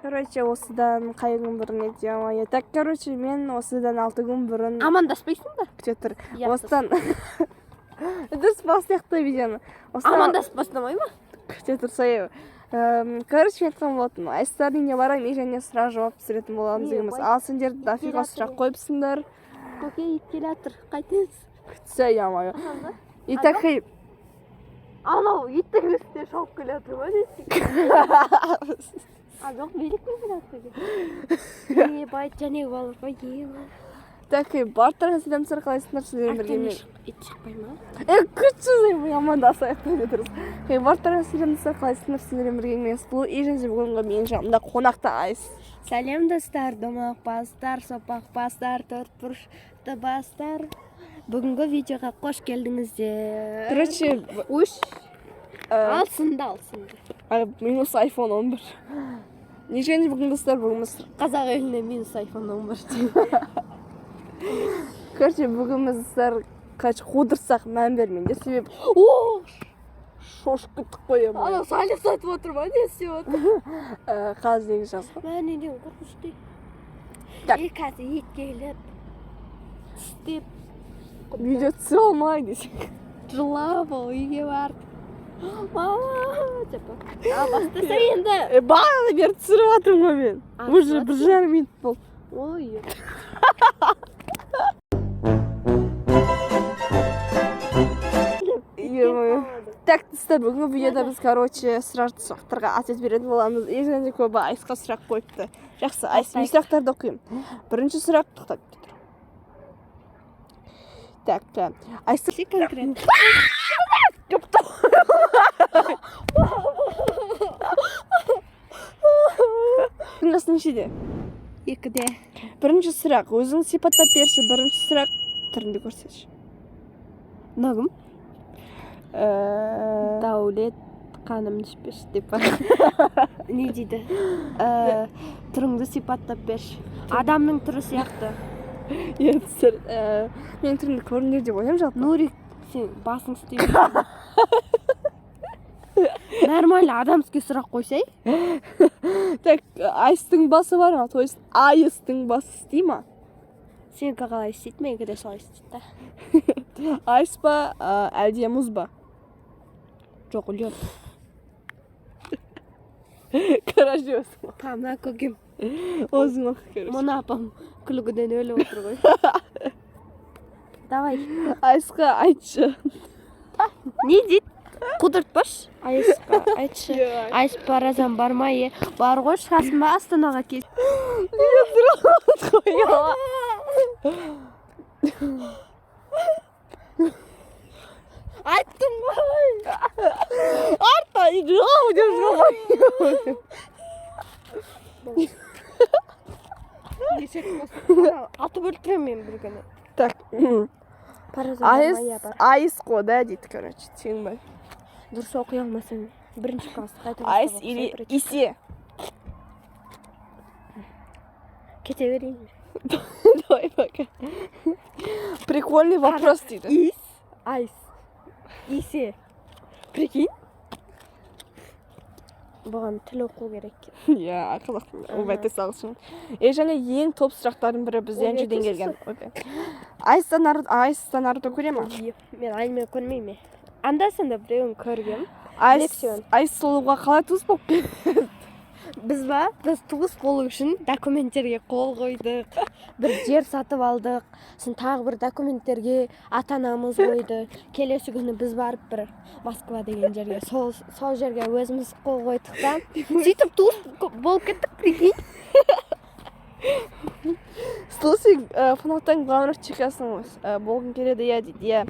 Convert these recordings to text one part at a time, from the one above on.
Короче, осыдан қай күн бұрын еді, ё-моё. Так, короче, мен осыдан 6 күн бұрын Амандаспайсың ба? Күте тұр. Ұятсыз. Осыдан дұрыс бастайық видеоны. Осыдан Амандасып бастамай ма? Күте тұрса. Короче, мен айтқан болатынмын, Айстардың үйіне барамын и және сұрақ жауап түсіретін боламыз Не, дегенбіз. бай- Ал сендер дофига келе сұрақ жатыр. қойыпсыңдар. Көке, ит келе жатыр, қайтеміз? Күтсе, ё-моё. И так, хей. Анау иттің үстіне шауып келе жатыр ма десең? А, жоқ, великпен келе жатыр екен. Ебать, және балалар ғой, ема. Так, хей, барлықтарыңызға сәлем, қалайсыңдар? Сіздермен бірге Арттан мен ит шықпай ма? Е, күтші, амандасайық та дұрыс. Хей, барлықтарыңызға сәлем, қалайсыңдар? Сіздермен бірге мен, Сұлу, и және бүгінгі менің жанымда қонақта Айс. Сәлем, достар, домалақ бастар, сопақ бастар, төрт бұрышты бастар. Бүгінгі видеоға қош келдіңіздер. Короче, Уш, ә, алсын да, алсын да. Минус iPhone 11. Не және бүгін, достар, бүгін біз Қазақ еліне минус iPhone 11. Короче, бүгін біз, достар, короче, қудырсақ, мән бермеңдер, себебі О, шошып кеттік қой, ё-моё. Анау салып сатып отыр ма, не істеп отыр? Қазір деген жазғы. Мә, неден қорқынышты. Так. И қазір ит келіп тістеп Видео түсіре алмай десең. Жылап, ол үйге барып, «Мама» деп. Ал бастаса енді. Е, бағана бері түсіріп жатырмын ғой мен. А, Уже түсіріп 1,5 минут болды. Ой. Ё-моё. Так, достар, бүгінгі видеода біз, короче, сұрақтарға ответ беретін боламыз. И және де көбі Айсқа сұрақ қойыпты. Жақсы, Айс, мен Бастайық. сұрақтарды оқимын. Бірінші сұрақ, тоқтат тұр. Так, Айс Конкретно. Ёпта. Жасы нешеде? 2-де. Бірінші сұрақ, өзің сипаттап берші. Бірінші сұрақ, түріңді көрсетші. Мынау кім? Дәулет қаным түспеші деп не дейді? Түріңді сипаттап берші. Адамның түрі сияқты. Иә, достар, менің түрімді көріңдер деп ойлаймын жалпы. Нурик, сен басың істемейді. Нормально адамский сұрақ қойсай. Так, Айстың басы бар ма? То есть Айстың басы істей ма? Сенікі қалай істейді, менікі де солай істейді да. Айс па, әлде мұз ба? Жоқ, лед. Короче, өзің Мына көкем. Өзің оқы, короче. Мына апам күлкіден өліп отыр ғой. Давай. Айсқа айтшы. Не дейді? Қудыртпашы. Айсқа айтшы. Айс паразан бар ма? Е, бар ғой, шығасың ба Астанаға кел? Қоя. Айттым ғой. Артта жылау деп жыламай. Атып өлтіремін мен бір күні. Так, Паразан бар Айс, ма? Иә, бар. Айс қой да дейді, короче, тең ба? Дұрыс оқи алмасаң, бірінші классты қайта Айс бастап или оқысай, короче. Исе? Кете берейін. Давай, пока. Прикольный вопрос дейді. Ис, айс, исе. Прикинь. Бұған тіл оқу керек. Иә, қазақ тілі. Ойбай, тест ағылшын. И және ең топ сұрақтардың бірі бізде Ой, Анжиден айтасыз. келген. Ойбай. Айста Наруто, Айста Наруто көре ма? Мен аниме көрмеймін. Анда санда біреуін көргем. Айс, Лекцион. Айс Сұлуға қалай туыс болып кетті? Біз ба? Біз туыс болу үшін документтерге қол қойдық. Бір жер сатып алдық. Сосын тағы бір документтерге ата анамыз қойды. Келесі күні біз барып бір Москва деген жерге, сол жерге өзіміз қол қойдық та. Сөйтіп туыс болып кеттік, прикинь. Сұлу, сен ФНАФтан главный чикасың болғың келеді, иә дейді, иә.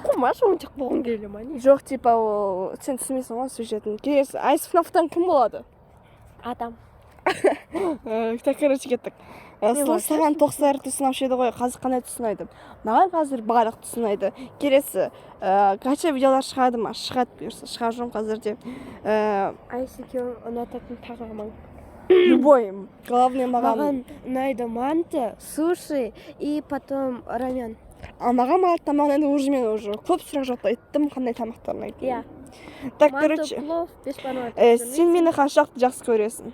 Қумаш, оншақ болғың келе ма, не? Жоқ, типа ол сен түсінбейсің ғой сюжетін. Келесі, Айс ФНАФтан кім болады? Адам. Так, короче, кеттік. Не Сұлу, бар? саған тоқсары түс ұнаушы еді ғой, қазір қандай түс ұнайды? Маған қазір барлық түс ұнайды. Келесі, гача видеолар шығады ма? Шығады, бұйырса, шығарып жүрмін қазір де. Айс екеуің ұнататын тағамың? Любой, главное маған. Маған ұнайды манты, суши и потом рамен. А маған маған тамақ ұнайды. Уже мен уже көп сұрақ жауапты айттым, қандай тамақтар ұнайтынын. Иә. Так, Манты, короче, плов, бешбармақ. Сен мені қаншалықты жақсы көресің?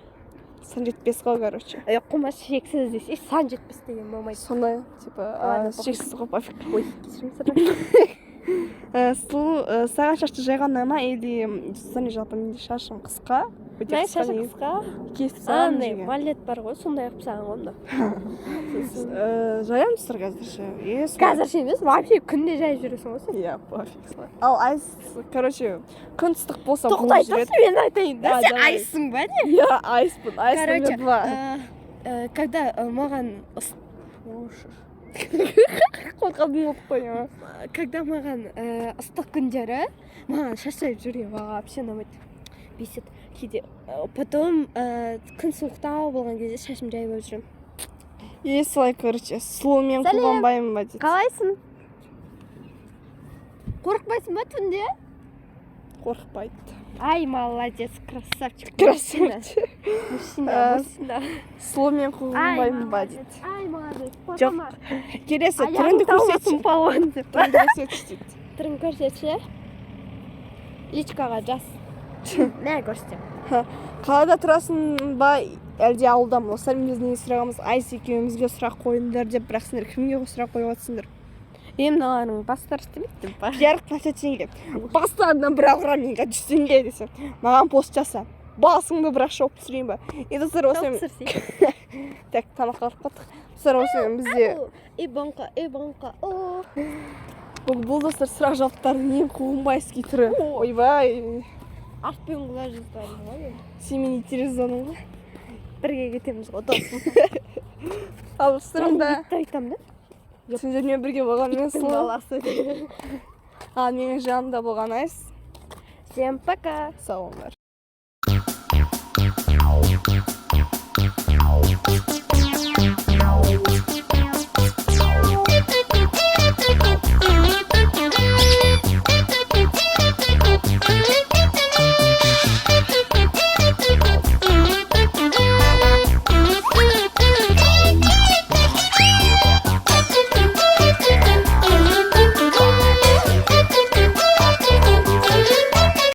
Сан жетпес қой, короче. Ей, қумас, шексіз десе, сан жетпес деген болмайды. Сондай, типа, Ладно, похуй. Шексіз ғой, пофиг. Ой, кешірім сұраймын. Сұлу, саған шашты жайған ұнай ма или сондай? Жалпы менде шашым қысқа, өте Мына қысқа шашы негізі. қысқа. Кесіп тастағанмын Андай жерге. Малет бар ғой, сондай қылып тастаған ғой мына. Жаямыз тұр қазір ше. Е, солай. Қазір ше емес, вообще күнде жайып жүресің ғой сен. Иә, пофиг, солай. Ал айс, короче, күн ыстық болса, буып Тоқтай жүреді. тұршы, мен айтайын да. А, Сен давай. айсың ба, не? Иә, айспын, айс Короче, номер два. Когда маған Қорқатын болып қойма. Когда маған ыстық күндері маған шаш жайып жүрген вообще ұнамайды, бесит кейде. Потом күн суықтау болған кезде шашымды жайып алып жүремін. Е, солай, короче, сұлумен Сәлем. қуанбаймын ба дейді. Қалайсың, қорықпайсың ба түнде? Қорықпайды. Ай, молодец, красавчик. Красавчик. Мужчина. Мужчина. Сұлумен қуанбаймын ба дейді. Ай, молодец. Жоқ. Келесі, түріңді көрсетші. Палуан деп. Түріңді көрсетші дейді. Түрін көрсетші, личкаға жаз, мә, көрсетемін. Қалада тұрасың ба, әлде ауылда ма? Достар, біз не сұрағымыз, Айс екеумізге сұрақ қойыңдар деп, бірақ сендер кімге сұрақ қойып жатсыңдар? Е, мыналардың бастары істемейді деп па? Пиар қанша теңге? Бастарынан бір ақ ұрамын мен, 100 теңге десем, маған пост жаса, басыңды бірақ шауып түсірейін ба? И, достар, осымен, так, тамаққа барып қалдық. Достар, осымен бізде Ибанка, ибанка, о. бұл, достар, сұрақ жауаптардың ең қуғынбайский түрі. Ойбай. Артпен құла жаздадым ғой мен. Сен мені итере жаздадың ғой. Бірге кетеміз ғой, досым. Ал сырымда Итті айтамын да. Сендермен бірге болған мен, Иттің Сұлу. баласы. Ал менің жанымда болған Айс. Всем пока. Сау болыңдар.